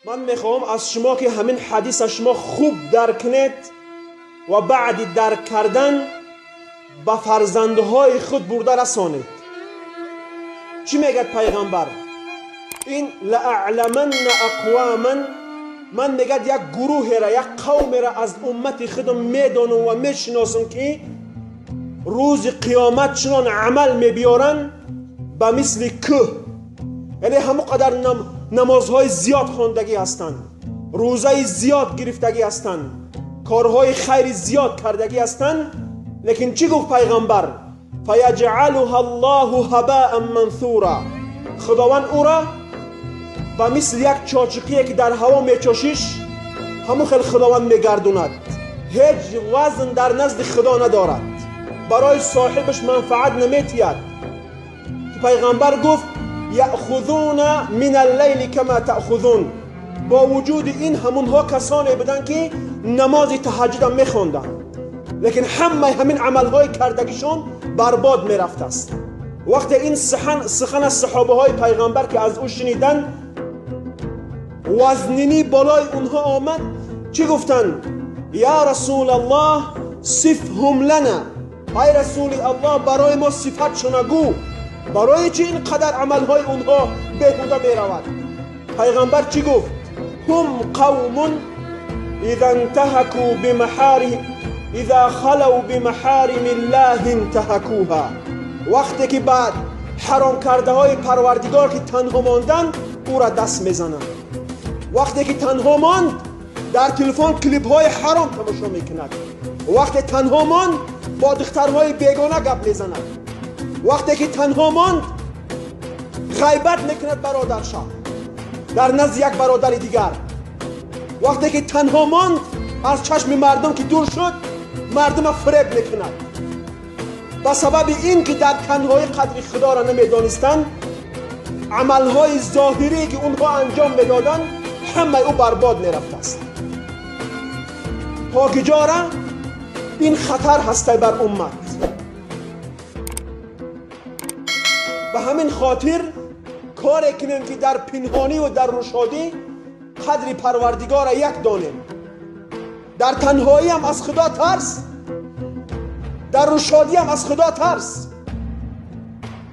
Ман мехоҳам аз шумо ки ҳамин ҳадиса шумо хуб дарк кунед ва баъди дарк кардан ба фарзандҳои худ бурда расонед. Чӣ мегӯяд пайғамбар? Ин лааъламанна ақвоман, ман мегӯяд як гурӯҳеро, як қавмеро аз уммати худам медонам ва мешиносам ки рӯзи қиёмат чунон амал мебиёранд ба мисли кӯҳ, яъне ҳамон қадар намозҳои зиёд хондагӣ ҳастанд, рӯзаи зиёд гирифтагӣ ҳастанд, корҳои хайри зиёд кардагӣ ҳастанд. Лекин чӣ гуфт пайғамбар? Фаяҷъалуҳа аллоҳу ҳабаан мансура, худованд ӯро ба мисли як чочиқие ки дар ҳаво мечошиш, ҳамон хел худованд мегардонад. Ҳеҷ вазн дар назди худо надорад, барои соҳибаш манфаат наметиҳад. Ки пайғамбар гуфт яъхузуна мин аллайли кама таъхузун. Бо вуҷуди ин ҳамонҳо касоне буданд ки намози таҳаҷҷудам мехонданд, лекин ҳамаи ҳамин амалҳои кардагишон барбод мерафтааст. Вақте ин сухан аз саҳобаҳои пайғамбар ки аз ӯ шуниданд, вазнинӣ болои онҳо омад. Чӣ гуфтанд? Я расулаллоҳ сифҳум лана, ай расули аллоҳ барои мо сифатшона гӯ, барои чӣ ин қадар амалҳои онҳо беҳуда меравад? Пайғамбар чӣ гуфт? Ҳум қавмун иза интаҳаку бимаҳарим иза халав бимаҳарими ллоҳи интаҳакуҳа. Вақте ки баъд ҳаром кардаҳои парвардигор ки танҳо монданд, ӯра даст мезананд. Вақте ки танҳо монд, дар телефон клипҳои ҳаром тамошо мекунад. Вақте танҳо монд, бо духтарҳои бегона гап мезанад. Вақте ки танҳо монд, ғайбат мекунад бародарша дар назди як бародари дигар. Вақте ки танҳо монд, аз чашми мардум ки дур шуд, мардума фиреб мекунад. Ба сабаби ин ки дар танҳоӣ қадри худоро намедонистанд, амалҳои зоҳирие ки онҳо анҷом медоданд, ҳамаи ӯ барбод мерафтааст. То киҷора ин хатар ҳастай бар уммат. Ба ҳамин хотир коре кунем ки дар пинҳонӣ ва дар рӯшодӣ қадри парвардигорро як донем. Дар танҳоиам аз худо тарс, дар рӯшодиам аз худо тарс.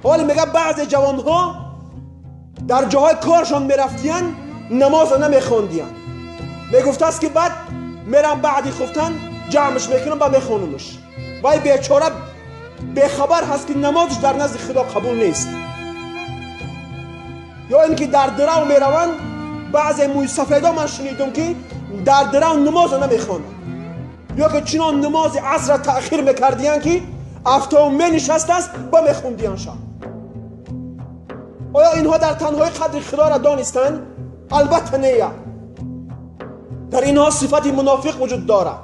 ҳоле мега баъзе ҷавонҳо дар ҷоҳои коршон мерафтиянд, намозро намехондиянд. Мегуфтааст ки баъд мерам баъди хуфтан ҷамъш мекунам ба мехонумш. Вай бечора бехабар ҳаст ки намозш дар назди худо қабул нест. Ё ин ки дар дирав мераванд, баъзе мӯйсафедо ман шунидум ки дар дирав намозро намехонанд, ё ки чунон намози асрро таъхир мекардиянд ки афтоб менишастааст ба мехондиянд шаб. Оё инҳо дар танҳои қадри худоро донистанд? Албатта не. Дар инҳо сифати мунофиқ вуҷуд дорад.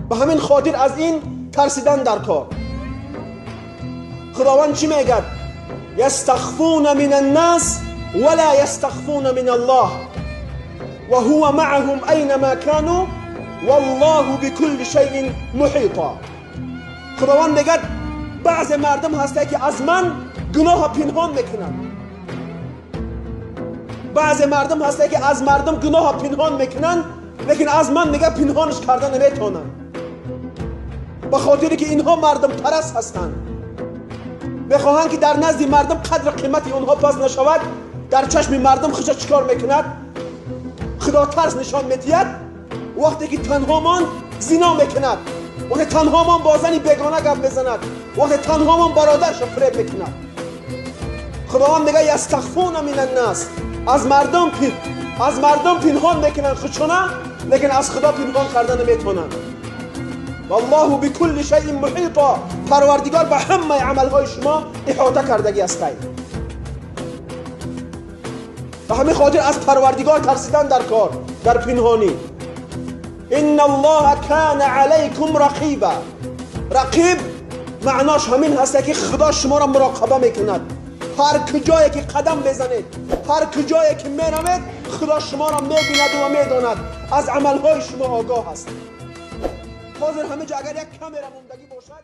Ба ҳамин хотир аз ин тарсидан дар кор. Худованд чӣ мегӯяд? Ястахфуна мин аннас вала ястахфуна мин аллоҳ ва ҳува маъаҳум айнама кану валлоҳу бикулли шайин муҳита. Худованд мегӯяд баъзе мардум ҳастанд ки аз ман гуноҳро пинҳон мекунанд. Баъзе мардум ҳастанд ки аз мардум гуноҳро пинҳон мекунанд, лекин аз ман мега пинҳонш карда наметавонанд, ба хотире ки инҳо мардумпараст ҳастанд, мехоҳанд ки дар назди мардум қадри қимати онҳо паст нашавад. Дар чашми мардум худша чӣ кор мекунад? Худотарс нишон медиҳад. Вақте ки танҳо монд, зино мекунад. Вақте танҳо монд, бо зани бегона гап мезанад. Вақте танҳо монд, бародарша фиреб мекунад. Худованд мега ястахфуна мин аннас, аз мардум пинҳон мекунанд худшона, лекин аз худо пинҳон карда наметавонанд. Валлоҳу бикулли шайин муҳита, парвардигор ба ҳамаи амалҳои шумо иҳота кардагӣ ҳастай. Ба ҳамин хотир аз парвардигор тарсидан дар кор, дар пинҳонӣ. Инна аллоҳа кана алайкум рақиба. Рақиб маънош ҳамин ҳаста ки худо шуморо муроқаба мекунад. Ҳар куҷое ки қадам мезанед, ҳар куҷое ки меравед, худо шуморо мебинад ва медонад, аз амалҳои шумо огоҳ аст. Ҳозир ҳамин ҷо агар як камера мондагӣ бошад.